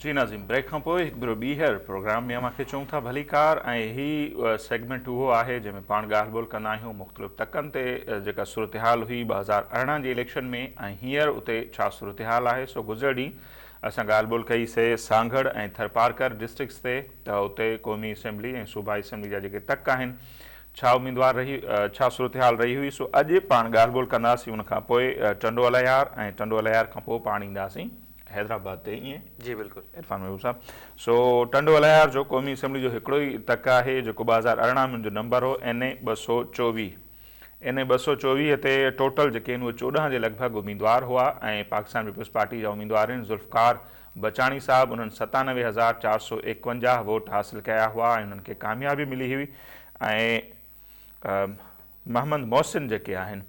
جي ناظرين بريڪ کان پوء هڪ ڀيرو ٻيهر پروگرام ۾ اوهان کي چئون ٿا ڀليڪار ۽ هي سيگمينٽ اهو آهي جنهن ۾ پاڻ ڳالهه ٻولهه ڪندا آهيون مختلف تڪن تي جيڪا صورتحال هئي 2018 جي اليڪشن ۾ ۽ هينئر اتي ڇا صورتحال آهي سو گذريل ڏينهن اسان ڳالهه ٻولهه ڪئي سي سانگهڙ ۽ ٿرپارڪر ڊسٽرڪٽس تي ته اتي قومي اسيمبلي ۽ صوبائي اسيمبلي جا جيڪي تڪ آهن ڇا اميدوار رهي ڇا صورتحال رهي هئي سو اڄ پاڻ ڳالهه ٻولهه ڪنداسين ان کان پوء ٽنڊو الهيار ۽ ٽنڊو الهيار کان پوء پاڻ اينداسين حيدرآباد تي ائين؟ جي بلڪل. عرفان محبوب صاحب سو ٽنڊو الهيار جو قومي اسيمبلي جو هڪڙو ئي تڪ آهي جيڪو 2018 ۾ ان جو نمبر هو اين اي 224 اين اي 224 تي ٽوٽل جيڪي آهن اهي 14 جي لڳ ڀڳ اميدوار هئا ۽ پاڪستان پيپلز پارٽي جا اميدوار آهن ذوالفقار بچاڻي صاحب انهن 97451 ووٽ حاصل ڪيا هئا ۽ انهن کي ڪاميابي ملي هئي ۽ محمد محسن جيڪي آهن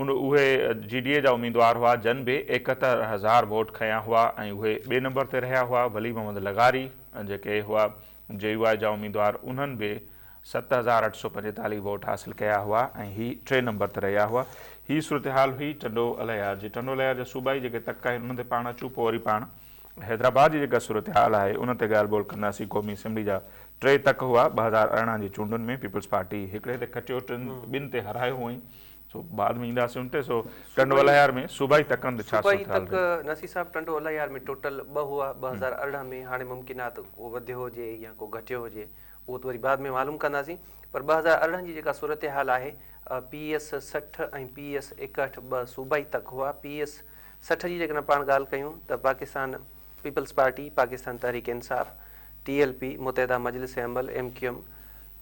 ان اهي جي ڊي اي جا اميدوار هئا جن به 71 هزار ووٽ کنيا هئا ۽ اهي ٻئي نمبر تي رهيا هئا. ولي محمد لغاري جيڪي هئا جي يو آء جا اميدوار انهن به 7845 ووٽ حاصل ڪيا هئا ۽ هي ٽئين نمبر تي رهيا هئا. هي صورتحال هئي ٽنڊو الهيار جي. ٽنڊو الهيار جا صوبائي جيڪي تڪ آهن انهن تي پاڻ اچون پوء وري پاڻ حيدرآباد جي جيڪا صورتحال آهي ان تي ڳالهه ٻولهه ڪنداسين. قومي اسيمبلي جا ٽي تڪ هئا، 2018 جي چونڊن ۾ پيپلز پارٽي هڪڙي تي کٽيو، ٽن ٻن تي هارايو هئائين، سو بعد ۾ اينداسين ان تي، سو ٽنڊو الهيار ۾ صوبائي تڪن تي ڇا صوبائي صورتحال تڪ رهي؟ نصير صاحب ٽنڊو الهيار ۾ ٽوٽل ٻه هئا 2018 ۾ هاڻي ممڪن آهي ته ڪو وڌيو هجي يا ڪو گهٽيو هجي اهو ته وري بعد ۾ معلوم ڪنداسين پر 2018 جي جيڪا صورتحال آهي پي ايس 60 ۽ پي ايس 61 ٻه صوبائي تڪ هئا پي ايس 60 جي جيڪڏهن پاڻ ڳالهه ڪيون ته Pakistan peoples party, Pakistan Tehreek Insaf, T L P, متحده مجلس عمل، M Q M,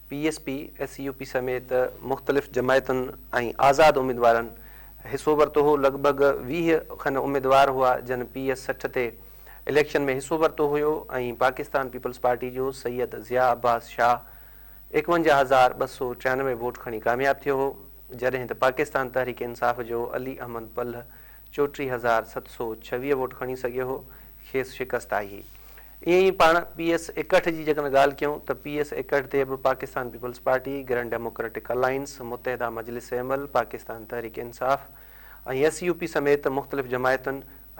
P S P, S U P سميت مختلف جماعتن ۽ آزاد اميدوارن حصو ورتو هو. لڳ ڀڳ 20 کن اميدوار هئا جن پي ايس 60 تي اليڪشن ۾ حصو ورتو هيو ۽ پاڪستان پيپلز پارٽي جو سيد ضياء عباس شاهه 51293 ووٽ کڻي ڪامياب ٿيو هو جڏهن ته پاڪستان تحريڪ انصاف جو علي احمد پلهه 34726 ووٽ کڻي سگهيو هو، کيس شڪست آئي هئي. ائين ئي پاڻ پي ايس 61 جي جيڪڏهن ڳالهه ڪيون ته پي ايس 61 تي به Pakistan peoples party, grand democratic alliance, Muttahida Majlis Amal, Pakistan Tehreek Insaf ۽ S U P سميت مختلف جماعتن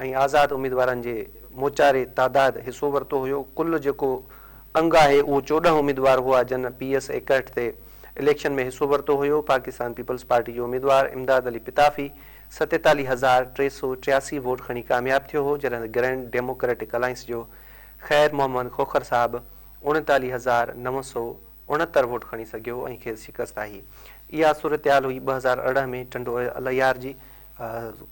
۽ آزاد اميدوارن جي موچاري تعداد حصو ورتو هيو. ڪل جيڪو انگ آهي اهو 14 اميدوار هئا جن پي ايس 61 تي اليڪشن ۾ حصو ورتو هيو. پاڪستان پيپلز پارٽي جو اميدوار امداد علي پتافي 47383 ووٽ کڻي ڪامياب ٿيو هو جڏهن ته گرينڊ ڊيموڪريٽڪ الائنس جو خير محمد کوکر صاحب 39969 ووٽ کڻي سگهيو ۽ کيس شڪست آئي. اها صورتحال هئي 2018 ۾ ٽنڊو الهيار جي.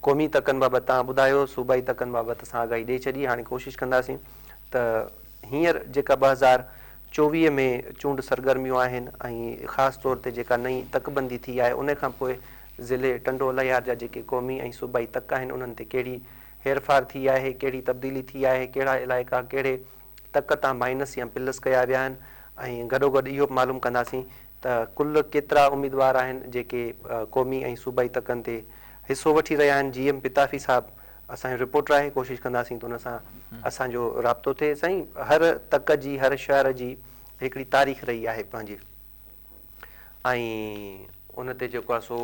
قومي تڪن بابت توهان ٻڌايو، صوبائي تڪن بابت اسان آگاهي ڏئي ڇڏي، هاڻي ڪوشش ڪنداسين ته هينئر جيڪا 2024 ۾ چونڊ سرگرميون آهن ۽ خاص طور تي جيڪا نئين تڪبندي ٿي آهي ان کان پوء ضلعي ٽنڊو الهيار جا جيڪي قومي ۽ صوبائي تڪ آهن انهن تي ڪهڙي هيرڦار ٿي آهي، ڪهڙي تبديلي ٿي آهي، ڪهڙا علائقا ڪهڙي تڪ تان مائنس يا پلس ڪيا ويا آهن ۽ گڏوگڏ اهو به معلوم ڪنداسين ته ڪل ڪيترا اميدوار آهن جيڪي قومي ۽ صوبائي تڪن تي حصو وٺي رهيا آهن. جي ايم پتافي صاحب اسان جو رپورٽر آهي ڪوشش ڪنداسين ته ان سان اسان جو رابطو ٿئي. سائين هر تڪ جي هر شهر جي هڪڙي تاريخ رهي آهي پنهنجي. ۽ ان تي جيڪو آهي سو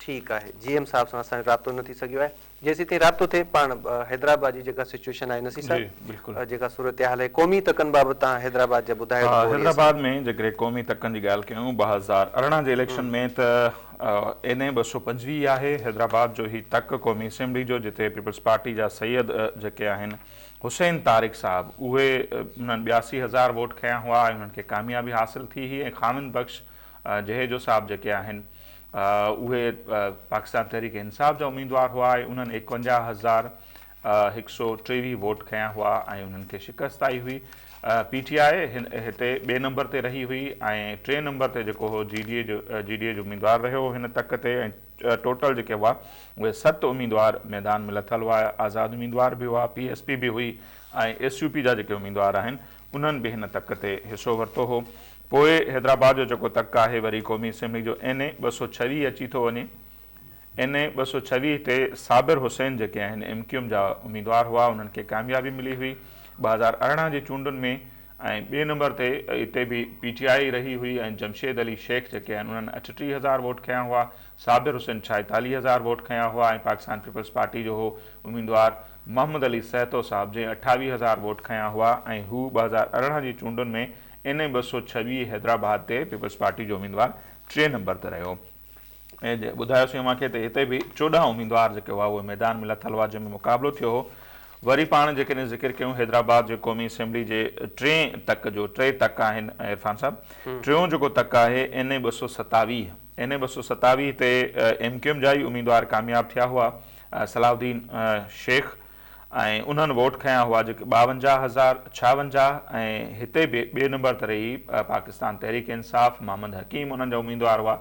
ٺيڪ آهي جي ايم صاحب سان اسان جو رابطو نه ٿي سگهيو آهي جيسين تائين رابطو ٿئي پاڻ حيدرآباد جي جيڪا سچويشن آهي نصير صاحب جيڪا صورتحال آهي قومي تڪن بابت تان حيدرآباد جا ٻڌايو ته حيدرآباد ۾ جيڪڏهن قومي تڪن جي ڳالهه ڪيون 2018 جي اليڪشن ۾ ته اين اي 225 آهي حيدرآباد جو هي تڪ قومي اسيمبلي جو جتي پيپلز پارٽي جا سيد جيڪي آهن حسين طارق صاحب اهي انهن 82 هزار ووٽ کنيا هئا ۽ انهن کي ڪاميابي حاصل ٿي هئي ۽ خاوند بخش جهيجو صاحب جيڪي آهن اهي پاڪستان تحريڪ انصاف جا اميدوار هئا ۽ انهن 51123 ووٽ کنيا هئا ۽ انهن کي شڪست آئي هئي. پي ٽي آء هتي ٻئي نمبر تي رهي هئي ۽ ٽئين نمبر تي جيڪو هو جي ڊي اي جو جي ڊي اي جو اميدوار رهيو هن تڪ تي ۽ ٽوٽل جيڪي هئا اهي ست اميدوار ميدان ۾ لٿل هئا، آزاد اميدوار به هئا، پي ايس پي به هئي ۽ ايس يو پي جا جيڪي اميدوار آهن انهن به هن تڪ تي حصو ورتو هو. پوء حيدرآباد جو جيڪو تڪ آهي وري قومي اسيمبلي جو اين اي 226 اچي ٿو وڃي. اين اي 226 تي صابر حسين جيڪي آهن ايم ڪيو ايم جا اميدوار هئا انهن کي ڪاميابي ملي هئي 2018 جي چونڊن ۾ ۽ ٻئي نمبر تي اتي به پي ٽي آء ئي رهي هئي ۽ جمشيد علي شيخ جيڪي آهن انهن 38 هزار ووٽ کنيا هئا، صابر حسين 46 هزار ووٽ کنيا هئا ۽ پاڪستان پيپلز پارٽي جو هو اميدوار محمد علي سهتو صاحب جنهن 28 هزار ووٽ کنيا هئا ۽ هو 2018 جي چونڊن ۾ اين اي 226 حيدرآباد تي پيپلز پارٽي جو اميدوار ٽئين نمبر تي رهيو. ۽ ٻڌايوسين اوهان کي ته هتي به 14 اميدوار جيڪي هئا اهي ميدان ۾ لٿل هئا جنهن ۾ مقابلو ٿيو هو. وري پاڻ جيڪڏهن ذڪر ڪيون حيدرآباد جي قومي اسيمبلي جي ٽئين تڪ جو، ٽي تڪ آهن عرفان صاحب، ٽيون جيڪو تڪ آهي اين اي 227، اين اي 227 تي ايم ڪيو ايم جا ئي اميدوار ڪامياب ٿيا هئا صلاح الدين شيخ ۽ انهن ووٽ کنيا هئا جيڪي 52,056 ۽ هتي به ٻئي نمبر تي رهي پاڪستان تحريڪ انصاف محمد حڪيم انهن جا اميدوار هئا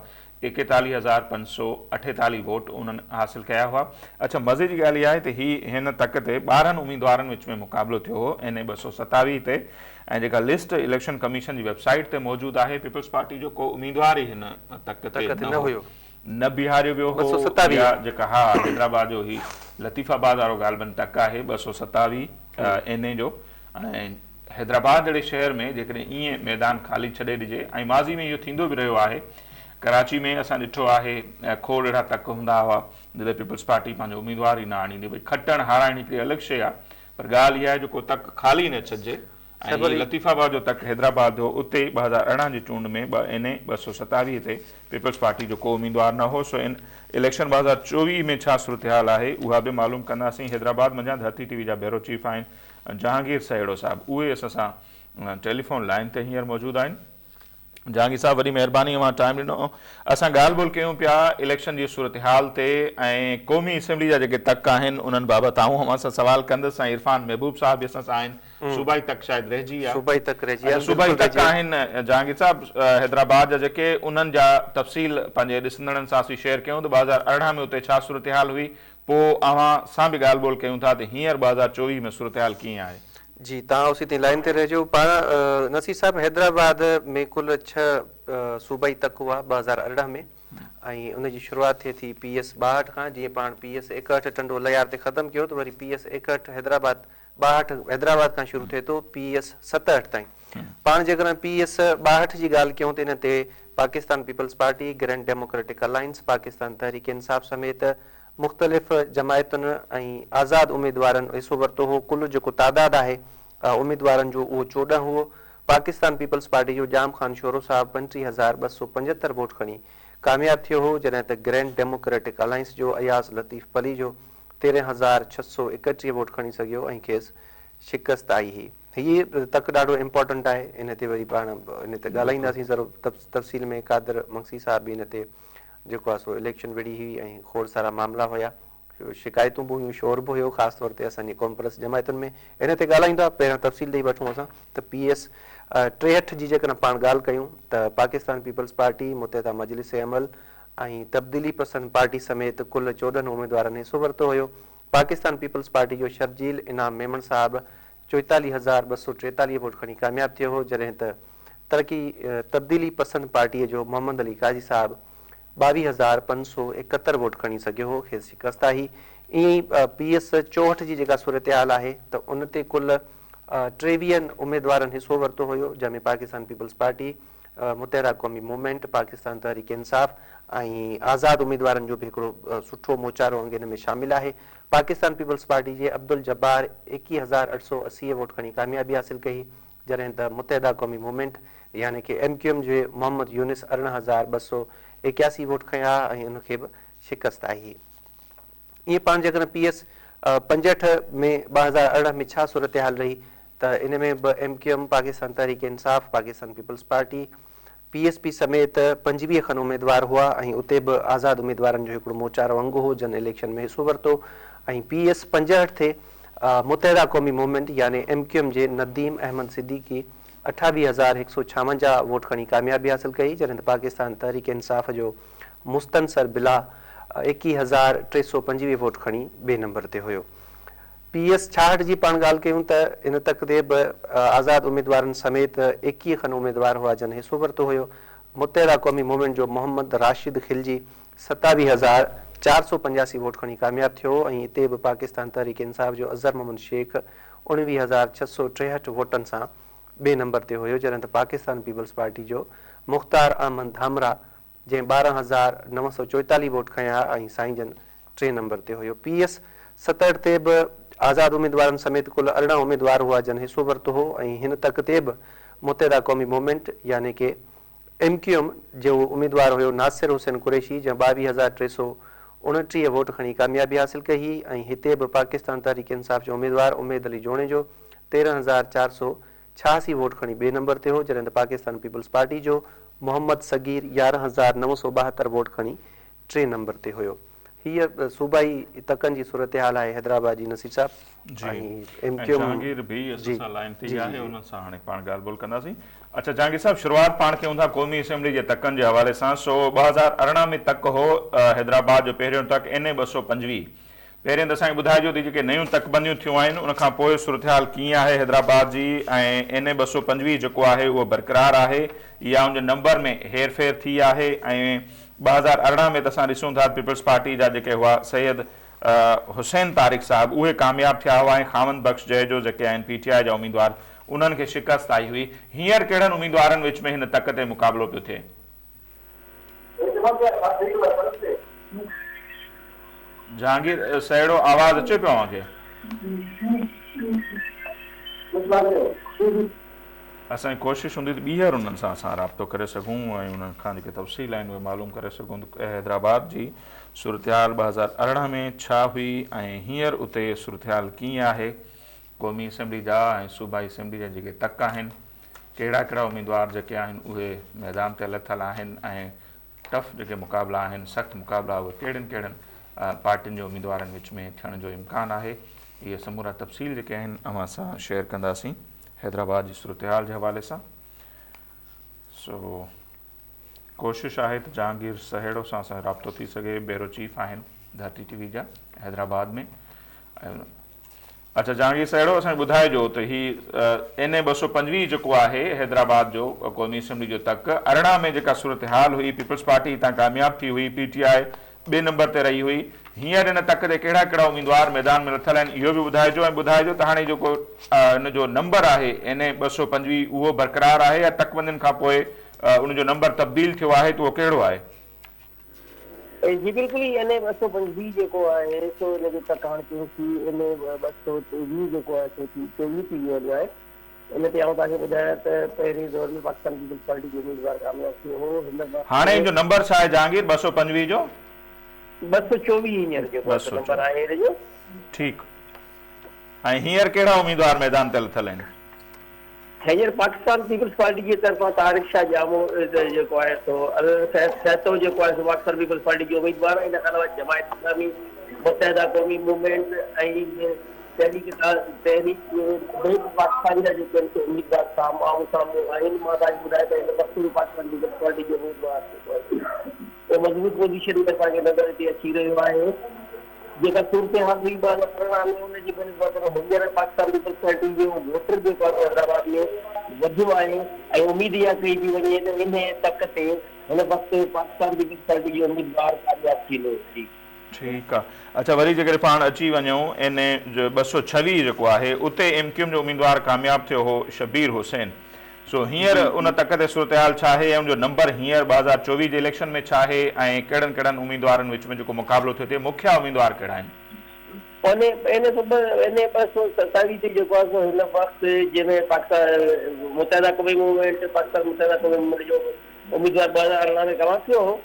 41,548 ووٽ انهن حاصل ڪيا هئا. اڇا مزي جي ڳالهه اها آهي ته هي هن تڪ تي 12 اميدوارن وچ ۾ مقابلو ٿيو هو اين اي 227 تي ۽ جيڪا لسٽ اليڪشن ڪميشن جي ويب سائيٽ تي موجود آهي پيپلز پارٽي جو ڪو اميدوار ئي هن تڪ تي نه هيو نه بيهاريو ويو هو يا جيڪا ها حيدرآباد جو هي لطيف آباد وارو غالبن تڪ آهي 227 اين اي جو ۽ حيدرآباد جهڙي شهر ۾ جيڪڏهن ائين ميدان خالي ڇڏي ڏجي ۽ ماضي ۾ اهو ٿيندو به رهيو آهي ڪراچي ۾ اسان ڏٺو آهي کوڙ اهڙا تڪ هوندا هئا جتي پيپلز پارٽي پنهنجو اميدوار ئي نه آڻيندي ڀئي کٽڻ هارائڻ هڪڙي الڳ شيء آهي پر ڳالهه اها آهي جو ڪو تڪ خالي نه ڇڏجي ۽ هي لطيف آباد جو تڪ حيدرآباد هو اتي 2018 جي چونڊ ۾ ٻه اين اي 227 تي پيپلز پارٽي جو ڪو اميدوار نه هو سو ان اليڪشن 2024 ۾ ڇا صورتحال آهي اها به معلوم ڪنداسين حيدرآباد منجهان ڌرتي ٽي وي جا بيورو چيف آهن جهانگير سهيڙو صاحب اهي اسان سان ٽيليفون لائين تي هينئر موجود آهن. جهانگير صاحب وڏي مهرباني اوهان ٽائيم ڏنو. اسان ڳالهه ٻولهه ڪيون پيا اليڪشن جي صورتحال تي ۽ قومي اسيمبلي جا جيڪي تڪ آهن انهن بابت آئون اوهان سان سوال ڪندس ۽ عرفان محبوب صاحب به اسان سان آهن صوبائي تڪ شايد رهجي ويا صوبائي تڪ رهجي ويا صوبائي تڪ آهن جهانگير صاحب حيدرآباد جا جيڪي انهن جا تفصيل پنهنجي ڏسندڙن سان اسين شيئر ڪيون ته 2018 ۾ اتي ڇا صورتحال هئي پوء اوهان سان به ڳالهه ٻولهه ڪيون ٿا ته هينئر 2024 ۾ صورتحال ڪيئن آهي؟ جي توهان اوسي تائين لائين تي رهجو. پاڻ نصير صاحب حيدرآباد ۾ ڪل ڇهه صوبائي تڪ هئا 2018 ۾ ۽ ان جي شروعات ٿئي ٿي پي ايس 62 کان جيئن پاڻ پي ايس 61 ٽنڊو الهيار تي ختم ڪيو ته وري پي ايس 61 حيدرآباد 62 حيدرآباد کان شروع ٿئي ٿو پي ايس 67 تائين. پاڻ جيڪڏهن پي ايس 62 جي ڳالهه ڪيون ته ان تي Pakistan Peoples Party, Grand Democratic Alliance, Pakistan Tehreek Insaf سميت مختلف جماعتن ۽ آزاد اميدوارن حصو ورتو هو، ڪل جيڪو تعداد آهي اميدوارن جو اهو 14 هئو. پاڪستان پيپلز پارٽي جو ڄام خان شورو صاحب 35,275 ووٽ کڻي ڪامياب ٿيو هو، جڏهن ته گرينڊ ڊيموڪريٽڪ الائنس جو اياز لطيف پليجو 13,631 ووٽ کڻي سگهيو ۽ کيس شڪست آئي هئي. هي تڪ ڏاڍو امپارٽنٽ آهي، ان تي وري پاڻ ان تي ڳالهائينداسين ذرو تفصيل ۾ قادر مگسي صاحب به ان تي جيڪو آهي سو اليڪشن وڙهي هئي ۽ کوڙ سارا معاملا هيا، شڪايتون به هيون، شور به هيو خاص طور تي اسان جي قومپرست جماعتن ۾ ان تي ڳالهائيندا پهريان تفصيل ڏئي وٺون اسان ته پي ايس 63 جي جيڪڏهن پاڻ ڳالهه ڪيون ته پاڪستان پيپلز پارٽي، متحده مجلس عمل ۽ تبديلي پسند پارٽي سميت ڪل 14 اميدوارن حصو ورتو هيو. پاڪستان پيپلز پارٽي جو شرجيل انعام ميمڻ صاحب 44,243 ووٽ کڻي ڪامياب ٿيو هو جڏهن ته ترقي تبديلي پسند پارٽيء جو محمد علي قاضي صاحب 22,571 ووٽ کڻي سگهيو هو، کيس شڪست آئي. ائين ئي پي ايس 64 جي جيڪا صورتحال آهي ته ان تي ڪل ٽيويهن اميدوارن حصو ورتو هيو، جنهن ۾ Pakistan peoples party, Muttahida Qaumi movement, Pakistan Tehreek Insaf ۽ آزاد اميدوارن جو به هڪڙو سٺو موچارو انگ ان ۾ شامل آهي. پاڪستان پيپلز پارٽي جي عبدالجبار 21,880 ووٽ کڻي ڪاميابي حاصل ڪئي، جڏهن ته متحده قومي موومينٽ يعني ڪي ايم ڪيو ايم جي محمد يونس 18,281 ووٽ کنيا ۽ ان کي به شڪست آئي. ائين پاڻ جيڪڏهن پي ايس 65 ۾ 2018 ۾ ڇا صورتحال رهي ته ان ۾ به M Q M, Pakistan Tehreek Insaf, Pakistan Peoples Party, P S P سميت 25 کن اميدوار هئا ۽ اتي به آزاد اميدوارن جو هڪڙو موچارو انگ هو جن اليڪشن ۾ حصو ورتو ۽ پي ايس 65 تي متحده قومي موومينٽ يعني ايم ڪيو ايم جي نديم احمد صديقي 28,156 ووٽ کڻي ڪاميابي حاصل ڪئي جڏهن ته پاڪستان تحريڪ انصاف جو مستنصر بلا 21,325 ووٽ کڻي ٻئي نمبر تي هيو. پي ايس 66 جي پاڻ ڳالهه ڪيون ته ان تڪ تي به آزاد اميدوارن سميت 21 کن اميدوار هئا جن حصو ورتو هيو. متحده قومي موومينٽ جو محمد راشد خلجي 27,485 ووٽ کڻي ڪامياب ٿيو هو ۽ اتي به پاڪستان تحريڪ انصاف جو اظهر محمد شيخ 19,663 ووٽن سان ٻئي نمبر تي هيو جڏهن ته پاڪستان پيپلز پارٽي جو مختار احمد ڌامراهه جنهن 12,944 ووٽ کنيا ۽ سائين جن ٽئين نمبر تي هيو. پي ايس 67 تي به آزاد اميدوارن سميت ڪل 18 اميدوار هئا جن حصو ورتو هو ۽ هن تڪ تي به متحده قومي موومينٽ يعني ڪي ايم ڪيو ايم جو اميدوار هيو ناصر حسين قريشي جنهن 22,329 ووٽ کڻي ڪاميابي حاصل ڪئي هئي ۽ هتي به پاڪستان تحريڪ انصاف جو اميدوار اميد علي جوڻيجو 13,486 ووٽ کڻي ٻئي نمبر تي هو جڏهن ته پاڪستان پيپلز پارٽي جو محمد صغير 11,972 ووٽ کڻي ٽئين نمبر تي هيو. هيء صوبائي تڪن جي صورتحال آهي حيدرآباد جي نصير صاحب جي ۽ ايم ۽ ڪيو ايم جهانگير به جي اسان سان لائين تي جي ئي جي آهي جي. انهن سان هاڻي پاڻ ڳالهه ٻولهه ڪنداسين. اڇا جهانگير صاحب شروعات پاڻ ڪيون ٿا قومي اسيمبلي جي تڪن جي حوالي سان سو 2018 ۾ تڪ هو حيدرآباد جو پهريون تڪ اين اي 225 پهرين ته اسان کي ٻڌائجو ته جيڪي نيون تڪبنديون ٿيون آهن ان کان پوء صورتحال ڪيئن آهي حيدرآباد جي ۽ اين اي 225 جيڪو آهي اهو برقرار آهي يا ان جي نمبر ۾ هير ڦير ٿي آهي ۽ 2018 ۾ ته اسان ڏسون ٿا ته پيپلز پارٽي جا جيڪي هئا سيد حسين طارق صاحب اهي ڪامياب ٿيا هئا ۽ خاوند بخش جهيجو جيڪي آهن پي ٽي آء جا اميدوار انهن کي شڪست آئي هئي هينئر ڪهڙن اميدوارن وچ ۾ هن تڪ تي مقابلو پيو ٿئي؟ جهانگير سهيڙو آواز اچي پيو اوهان کي؟ اسان جي ڪوشش هوندي ته ٻيهر انهن سان اسان رابطو ڪري سگهون ۽ انهن کان جيڪي تفصيل آهن اهي معلوم ڪري سگهون ته حيدرآباد جي صورتحال 2018 ۾ ڇا هئي ۽ هينئر اتي صورتحال ڪيئن آهي قومي اسيمبلي جا ۽ صوبائي اسيمبلي جا جيڪي تڪ آهن ڪهڙا ڪهڙا اميدوار جيڪي آهن اهي ميدان تي لٿل آهن ۽ ٽف جيڪي مقابلا آهن سخت مقابلا اهي ڪهڙين ڪهڙين پارٽين جي اميدوارن وچ ۾ ٿيڻ جو امڪان آهي اهي سمورا تفصيل جيڪي آهن اوهان سان شيئر ڪنداسين حيدرآباد جي صورتحال جي حوالي سان سو ڪوشش آهي ته جهانگير سهيڙو سان اسان جو رابطو ٿي سگهي بيورو چيف آهن ڌرتي ٽي وي جا حيدرآباد ۾ اڇا جهانگير سهيڙو اسان کي ٻڌائجو ته هي اين اي 225 جيڪو آهي حيدرآباد جو قومي اسيمبلي جو تڪ 18 ۾ جيڪا صورتحال هئي پيپلز پارٽي هتان ڪامياب ٿي هئي پي ٽي آء ٻئي نمبر تي رهي هئي هينئر ان تڪ تي ڪهڙا ڪهڙا اميدوار ميدان ۾ لٿل آهن اهو به ٻڌائجو ۽ ٻڌائجو ته هاڻي جيڪو ان جو نمبر آهي اين اي 225 اهو برقرار آهي يا تڪبندين کان پوء ان جو نمبر تبديل ٿيو آهي ته اهو ڪهڙو آهي؟ جي بلڪل هي اين اي 225 جيڪو آهي سو ان جو تڪ هاڻ چينج ٿي اين اي 223 جيڪو آهي سو ٿي 24 ٿي ويو هليو آهي ان تي آئون توهان کي ٻڌايان ته پهرين دور ۾ پاڪستان پيپلز پارٽي جو اميدوار ڪامياب ٿيو هو هن وقت هاڻي ان جو نمبر ڇا آهي جهانگير 225 جو؟ 224 هينئر جيڪو آهي سو نمبر آهي هن جو. ٺيڪ ۽ هينئر ڪهڙا اميدوار ميدان تي لٿل آهن؟ هينئر پاڪستان پيپلز پارٽي جي طرفان طارق شاهه ڄامو جيڪو آهي سو سهتو جيڪو آهي سو پاڪستان پيپلز پارٽي جو اميدوار ۽ ان کان علاوه جماعت اسلامي، متحده قومي موومينٽ ۽ تحريڪ تحريڪ لبيڪ پاڪستان جا جيڪي آهن سي اميدوار آمهون سامهون آهن. مان توهان کي ٻڌايان ته هن وقت به پاڪستان پيپلز پارٽي جو اميدوار جيڪو آهي اهو مضبوط پوزيشن ۾ اسان کي نظر هتي اچي رهيو آهي. جيڪا صورتحال هئي 2018 ۾ ان جي بنسبت هينئر پاڪستان پيپلز پارٽي جو ووٽر جيڪو آهي حيدرآباد ۾ وڌيو آهي ۽ اميد اها ڪئي پئي وڃي ته انهيء تڪ تي هن وقت پاڪستان پيپلز پارٽي جو اميدوار ڪامياب ٿيندو. جي. ٺيڪ آ. اڇا وري جيڪڏهن پاڻ اچي وڃون اين اي جو 226 جيڪو آهي اتي ايم ڪيو ايم جو اميدوار ڪامياب ٿيو هو شبير حسين سو هينئر ان تڪ تي صورتحال ڇا آهي ۽ ان جو نمبر هينئر 2024 جي اليڪشن ۾ ڇا آهي ۽ ڪهڙن ڪهڙن اميدوارن وچ ۾ جيڪو مقابلو ٿيو ٿئي مکيه اميدوار ڪهڙا آهن؟ ان اين اي اين اي 227 تي جيڪو آهي سو هن وقت جنهن ۾ پاڪستان متحده قومي موومينٽ پاڪستان متحده قومي موومينٽ جو اميدوار 2018 ۾ ڪامياب ٿيو هو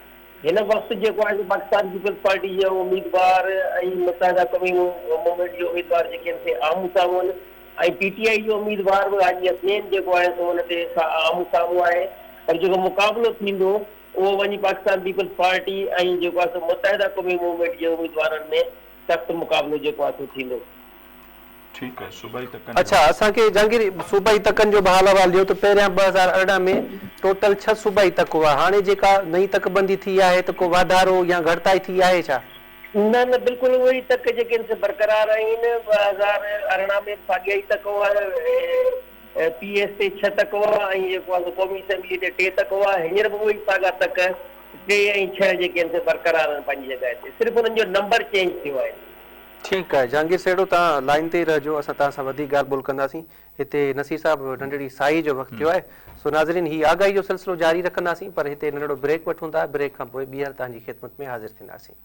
هن وقت جيڪو آهي سو پاڪستان پيپلز پارٽي جو اميدوار ۽ متحده قومي موومينٽ جو اميدوار جيڪي آهن سي آمهون سامهون آهن ۽ پي ٽي آء جو اميدوار به حاجي حسنين جيڪو آهي سو ان تي آمهون سامهون آهي پر جيڪو مقابلو ٿيندو اهو وڃي پاڪستان پيپلز پارٽي ۽ جيڪو آهي سو متحده قومي موومينٽ جي اميدوارن ۾ سخت مقابلو جيڪو آهي سو ٿيندو. ٺيڪ آهي صوبائي تڪن جو. اڇا اسان کي جهانگير صوبائي تڪن جو به حال احوال ڏيو ته پهريان 2018 ۾ ٽوٽل ڇهه صوبائي تڪ هئا هاڻي جيڪا نئين تڪ بندي ٿي آهي ته ڪو واڌارو يا گهٽتائي ٿي آهي ڇا؟ نه نه بلڪل اهي ئي تڪ جيڪي آهن سي برقرار آهن 2018 ۾ به ساڳيا ئي تڪ هئا پي ايس تي ڇهه تڪ هئا ۽ جيڪو آهي سو قومي اسيمبلي تي ٽي تڪ هئا هينئر به اهي ئي ساڳا تڪ ٽي ۽ ڇهه جيڪي آهن سي برقرار آهن پنهنجي جڳهه تي صرف انهن جو نمبر چينج ٿيو آهي. ٺيڪ آهي جهانگير سهڙو توهان لائين تي ئي رهجو اسان توهان سان وڌيڪ ڳالهه ٻولهه ڪنداسين هتي نصير صاحب ننڍڙي ساهي جو وقت ٿيو آهي سو ناظرين هي آگاهي جو سلسلو جاري رکنداسين پر هتي ننڍڙو بريڪ وٺون ٿا بريڪ کان پوء ٻيهر توهان جي خدمت ۾ حاضر ٿينداسين.